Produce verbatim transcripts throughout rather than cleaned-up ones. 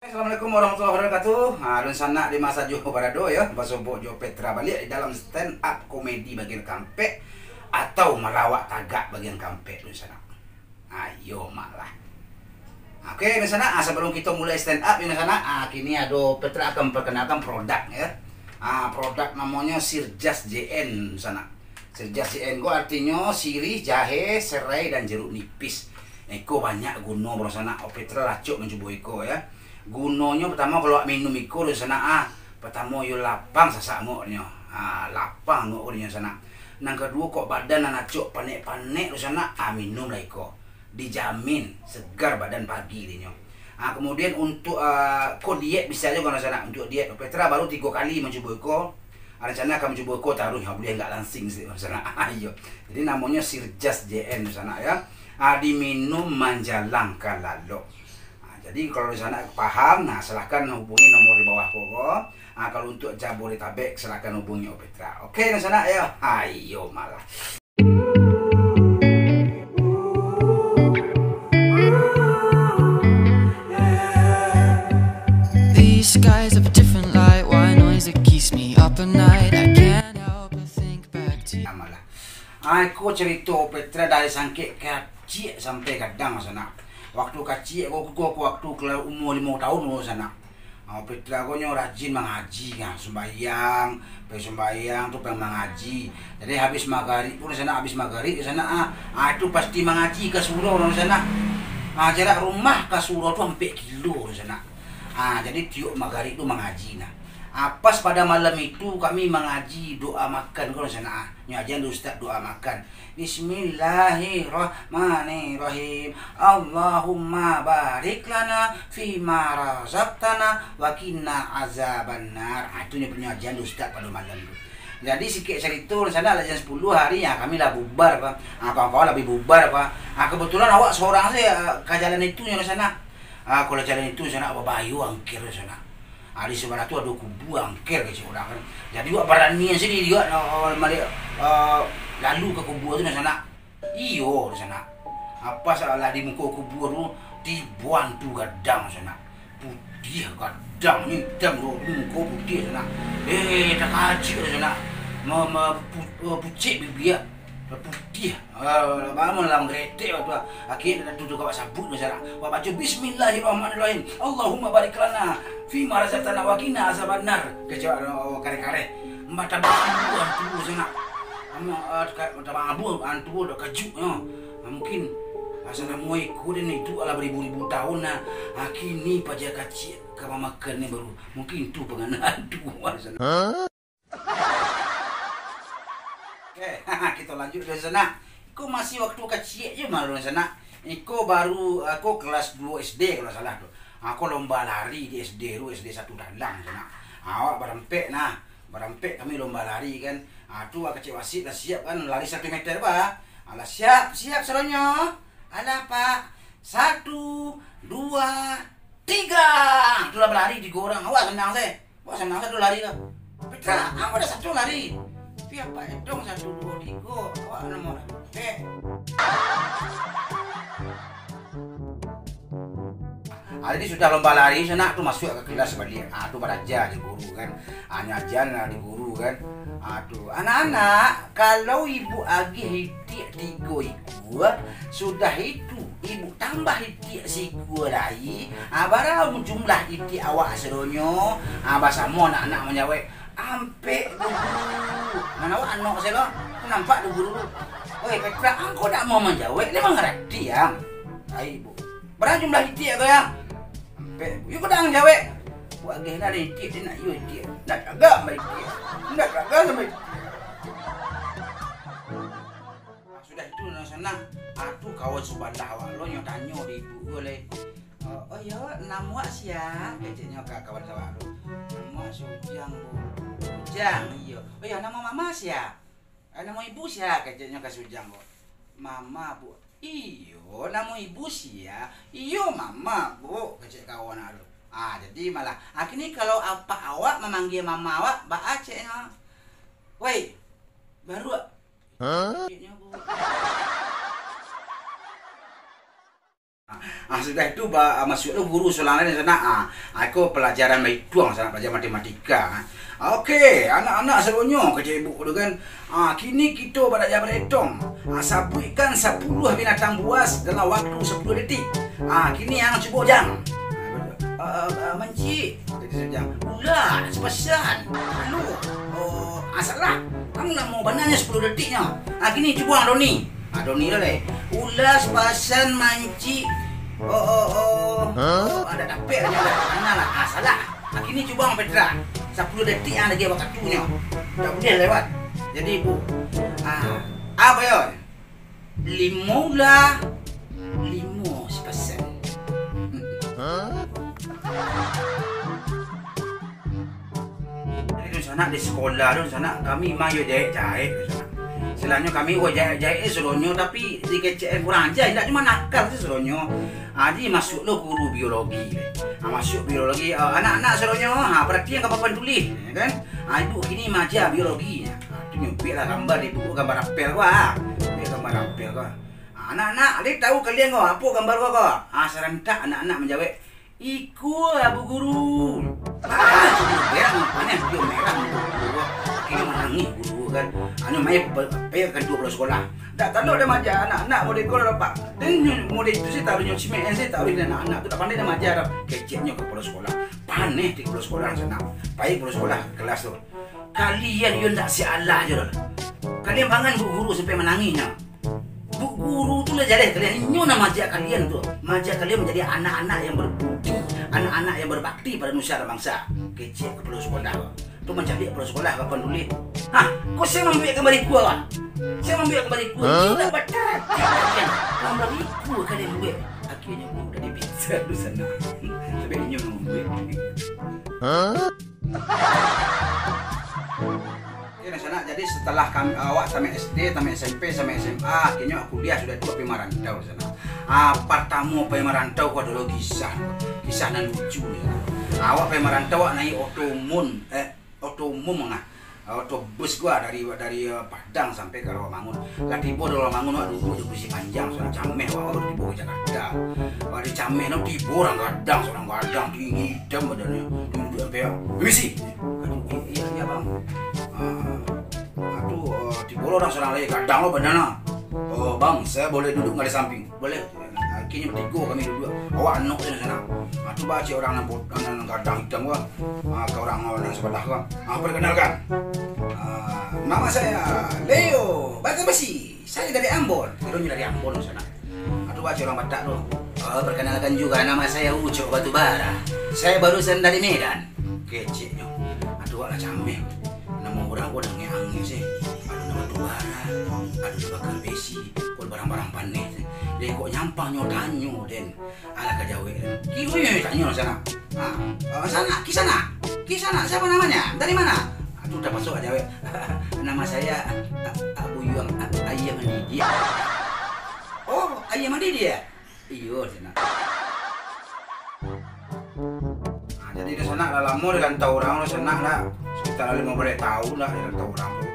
Assalamualaikum warahmatullahi wabarakatuh. Ha, dunsanak di ma sajo barado yo, basobok jo Petra baliak di dalam stand up komedi bagian kampek atau malawak tagak bagian kampek dunsanak. Ayo malah. Oke, dunsanak, ah, sabalum kito mulai stand up ni dunsanak, ah, kini ado Petra akan memperkenalkan produk yo. Ah, produk namonyo Sirjas J N dunsanak. Sirjas J N ko artinyo sirih, jahe, serai, dan jeruk nipis. Iko banyak guno dunsanak. Petra lah acok mancubo iko yo. Gunonyo partamo kalau awak minum iko dunsanak, ah, partamo iyo lapang sasak angoknyo. Ah, lapang angok dunsanak. Nan kaduo kok badan nan acok panek-panek dunsanak, ah, minumlah iko. Dijamin segar badan pagi dinyo. Ah, kemudian untuk, ah, ko diet bisa juo dunsanak. Untuk diet Petra baru tigo kali mancubo iko. Ah, rencana akan mancubo iko taruih, ah, buliah agak langsing saketek dunsanak. Iyo. Jadi namonyo Sirjas J N dunsanak yo. Ah, diminum manjalang ka lalok. Ah, jadi kalau dunsanak paham, nah, silahkan hubungi nomor di bawah ko, ko. Ah, kalau untuk Jabodetabek, silahkan hubungi Petra. Oke, dunsanak yo. Ayo malah. These skies have a different light. Why noise that keeps me up at night? I can't help but think back to you. Malah. Ai, ko carito Petra dari sangkek kaciak sampai gadang, dunsanak. Waktu kaciak ko, ko, ko waktu kela-, umua limo taun ko, dunsanak. Ah, Petra ko nyo rajin mangaji, kan, sumbayang, pai sumbayang tu pai mangaji. Jadi habis magarib pun dunsanak, habis magarib dunsanak, ah, ah, tu pasti mangaji ka surau dunsanak. Ah, jarak rumah ka surau tu ampek kilo dunsanak. Ah, jadi tiok magarib tu mangaji nah. Ah, pas pada malam itu kami mangaji doa makan ko dunsanak, ah. Nyo ajian dek ustaz doa makan. Bismillahirrahmanirrahim. Allahumma barik lana fima razaqtana wa qina azabannar. Ha, itu nyo panyajian ustaz pado malam tu. Jadi, singkek carito, sanak lah jam sapuluah hari, ha, kami lah bubar, Pak. Ha, kawan-kawan lah bubar, Pak. Ha, kebetulan awak sorang sajo, ha, ka jalan itu nyo sanak. Ha, kalau jalan itu sanak, babayo angker sanak. Ha, di sabalah tu ado kubua angker kecek urang kan. Jadi, awak barani sajo di, di, awak, awak maliek, eh, lalu ka kubua tu sanak. Iyo, sanak. Apo salah di muko kubua tu, tibo antu gadang, sanak. Putiah gadang, itam, muko putiah, sanak. Eh, takajik, sanak. Ma-, ma-, pu-, eh, pucek bibia. Putiah. Eh, bangun lah manggeretek waktu tu. Akhirnyo tu, tu kawak sabut, sanak. Wak baco, "Bismillahirrahmanirrahim. Allahumma barik lana fima razaqtana wa qina azabannar." Kecek, eh, kareh-kareh. Mata babu antu sanak. Ama, ah, ka-, mata babu antu dah kajuk nyo. Ah, mungkin, ah, sanak muai ko den iduik lah baribu-ribu tahun nah. Ah, kini paja kaciak ka mamakan ni baru. Mungkin tu pangana antu sanak. Oke, kito lanjut dari sanak. Ko masih waktu kaciak je mah sanak. Iko baru, ah, ko kelas duo S D kalau salah tu. Ah, ko lomba lari di S D tu, S D satu Dalang sanak. Awak barampek nah. Barampek kami lomba lari kan. Ah, tu kecek wasit lah siap kan, lari satu meter bah. Alah, siap, siap sadonyo. Alah, Pak. Satu, dua, tiga. Tu lah balari tigo urang. Awak sanang se. Awak sanang se tu lari lah. Petra, awak dah satu lari. Tapi Apak etong satu, duo, tigo. Awak nomor rampek. Ah, jadi sudah lomba lari, sanak tu masuak ka kelas baliak. Ah, tu baraja di guru kan. Ah, nyo ajian lah di guru kan. Ah, tu. Anak-anak, kalau ibu agiah itiak tigo ikua, sudah itu ibu tambah itiak sikua lai, ah, bara jumlah itiak awak sadonyo? Ah, basamo anak-anak manjawek, "Ampek tu, guru." Nan awak anok se lo, tu nampak tu guru tu. "Oi, Petra, angkau dak mau manjawek, ni mangarati, ang?" Ai, Bu. "Bara jumlah itiak ko, ang?" "Ampek, Bu." "Yo, ko dak ang jawek." Buek agiah lah itiak, den nak iyo itiak. Ndak tagak sampai itiak. Ndak tagak sampai itiak. Ah, sudah itu, nah, sanak. Ah, tu kawan sabalah awak lo, nyo tanyo di ibu ko lai. "Oh, oh, iyo, namo awak sia?" keceknyo ka kawan awak tu. "Namo awak si Ujang, Bu." "Ujang, iyo." "Oh, iyo, namo mama sia?" "Eh, namo ibu sia?" keceknyo ka si Ujang ko. "Mama, Bu." "Iyo, namo ibu sia?" "Iyo, mama, Bu," kecek kawan awak tu. Ah, jadi malah, ah, kini kalau apak awak mamanggia mama awak, baa ceknyo? "Woi, baruak." Hah? Ceknyo, Bu. Ah, sudah itu ba-, masuak lo guru surang lain sanak. Ah, ah, iko pelajaran baituang sanak, pelajaran matematika. Ah, oke, anak-anak sadonyo, kecek ibu tu kan. Ah, kini kito balajar baetong. Ah, sabuikkan sapuluah binatang buas dalam waktu sapuluah detik. Ah, kini ang cubo jang. Ah, ah, ah, mancik. Jadi saja. Ular, sapasan. Lalu, oh, ah, salah. Ang lamo bananyo sapuluah detiknyo. Ah, kini cubo ang Doni. Ah, Doni lah, leh. Ular, sapasan, mancik. Oh, oh, oh. Hah? Oh, ada dapek lah, ada. Mana lah? Ah, salah. Ah, kini cubo ang Petra. Sapuluah detik ang lagi wakatunyo. Tak buliah lewat. Jadi, Bu. Ah, apa yo? Limo ulah, limo sipasan. Jadi, dunsanak di sikolah, dunsanak, kami mah yo jaek-jaek, dunsanak. Istilahnya kami, wah, jaek-jaek, eh, suruhnyo, tapi dikecek, eh, kurang aja, indak cuma nakal sih suruhnyo. Ah, jadi masuk lo guru biologi. Ah, masuk biologi, ah, anak-anak suruhnyo, ha, perhatian ka papan tulis, ya kan? Ah, ibu kini maja biologi. Ah, tu nyupiak lah gambar di buku, gambar apel ko, ah. Nyupiak gambar apel ko. Ah, anak-anak, adik tahu kalian ko, apo gambar ko, ko? Ah, sarantak anak-anak manjawek, "Iko, ah, Bu Guru." Ah, tu berang, paneh, dia merah muka guru ko. Akhirnya manangih guru ko kan. Anu, main pe-, pe-, ka duo baleh sekolah. Dak talok dah maja anak-anak model ko lah, Pak. Dan model itu sih taruh nyo cimek, sih taruh anak-anak tu dak pandai dah maja dah. Keceknyo ka kepala sekolah. Paneh di kepala sekolah sanak. Pai kepala sekolah kelas tu. Kalian yo ndak salah je lah. Kalian bangan Bu Guru sampai manangih nyo. Bu Guru tu lah jaleh kalian. Inyo nan majak kalian tu. Majak kalian menjadi anak-anak yang berbudi, anak-anak yang berbakti pada nusa dan bangsa. Kecek kepala sekolah. Tu mancaliak kepala sekolah kapan dulu. Hah, kok saya mambuek gambar ikua, Pak? Saya mambuek gambar ikua. Hah? Gila, batal. Gambar ikua kalian buek. Akhirnya guru dari biasa tu sana. Tapi inyo mambuek. Hah? Oke, nah, sanak. Jadi, setelah kami, awak tamat S D, tamat S M P, tamat S M A, akhirnya kuliah sudah tu, pai marantau sanak. Ah, pertama pai marantau ko adalah kisah, kisah nan lucu ni. Awak pai marantau, awak naik oto umum, eh, oto umum mangah. Oto bus ko dari, dari, eh, Padang sampai ka Rawamangun. Lah tibo di Rawamangun, awak duduk di kursi panjang, sanak, cameh awak baru tibo ka Jakarta. Awak di cameh no tibo urang gadang, surang gadang, tinggi, itam badannyo. Duduak sampai, "Permisi." "Aduh, iya, iya, Bang." Ah, aduh, eh, tibo lo urang surang lai, gadang lo badan lah. "Oh, Bang, saya boleh duduk nggak di samping?" "Boleh." Akhirnya bertigo kami duduk. Awak anok je sanak. Ah, tu bacak urang nan bot-, nan gadang itam ko. Ah, ka urang nan sabalah ko. Ah, perkenalkan. Ah, nama saya Leo Bakar Besi. Saya dari Ambon. Kironyo dari Ambon sanak. Ah, tu bacak urang Batak tu. Ah, perkenalkan juga, nama saya Ucok Batubara. Saya barusan dari Medan. Keceknyo. Ah, tu awak lah cameh. Namo urang ko dah angek-angek se. Ado nan batubara, ado nan bakar besi, ko barang-barang paneh se. Den kok nyampang nyo tanyo den. Alah ka jawek den. Kiro nyo tanyo sanak. Ha, ah, sanak, kisanak. Kisanak, siapa namanya? Dari mana? Ah, tu tapakso ka jawek. Nama saya, a-, a-, Abu Yuang, a-, Ayah Mandidiak. Oh, Ayah Mandidiak? Iyo, sanak. Nah, jadi di sanak lah lamo di rantau urang tu, sanak lah. Sekitar limo baleh taun lah di rantau urang tu.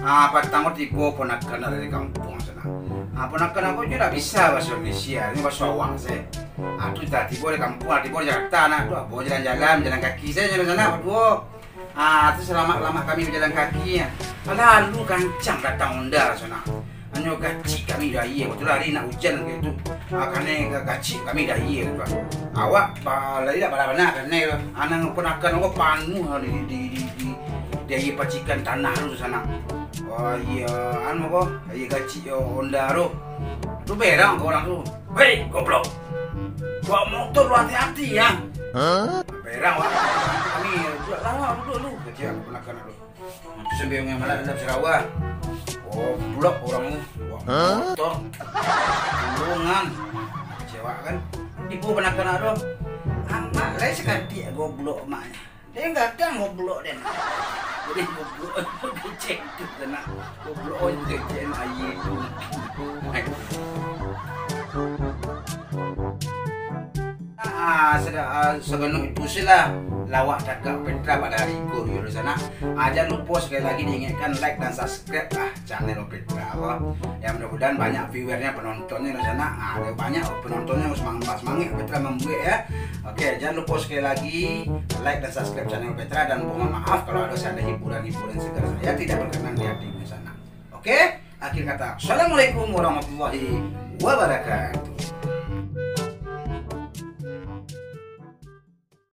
Ah, patang ko tibo ponakan dari kampuang sanak. Ah, ponakan aku nyo dak bisa baso Indonesia, nyo baso awak se. Ah, tu dah tibo di kampuang, tibo di Jakarta, nak tu, ah, bawa jalan-jalan, jalan kaki sajo di sanak baduo. Ah, tu salamak-lamak kami bajalan kaki, ah. Lalu kancang datang onda sanak. Hanyo gacik kami di aia, kebetulan hari nak ujan kaitu. Ah, kanai ga-, gacik kami di aia tu. Awak ba-, lai dak bana-bana kanai tu. Anang ponakan awak panuah di, di, di, di, di aia pacikan tanah tu sanak. Oh, iyo, anu ko, aia gacik yo onda tu. Tu berang ko urang tu. "Hei, goblok! Bawa motor lu hati-hati, ya!" Hah? Berang, wak. Kami, "Duduk lah, wak, duduk lu," kecek aku ponakan tu. Nah, tu sambil ngamala dalam sarawa. Goblok urang tu. Bawa motor. Tulungan. Kecek awak kan. Tibo ponakan tu. Amak lai sakadiak goblok maknyo. Den gadang goblok den. Jadi goblok kecek tu kena. Goblok kecek aia tu. Aduh. Ah, sada-, ah, saganuah itu sajolah lawak cakak Petra pada hari ko, dunsanak. Ah, jan lupo sakali lagi diingekkan like dan subscribe lah channel Petra ko. Ya, mudah-mudahan banyak viewernyo, penontonnya, dunsanak. Ah, banyak penontonnya, semangat, semangat Petra mambuek, ya. Oke, jan lupo sakali lagi like dan subscribe channel Petra, dan mohon maaf kalau ada seandai hiburan-hiburan segar saya tidak berkenan di hati, dunsanak. Oke, akhir kata, assalamualaikum warahmatullahi wabarakatuh.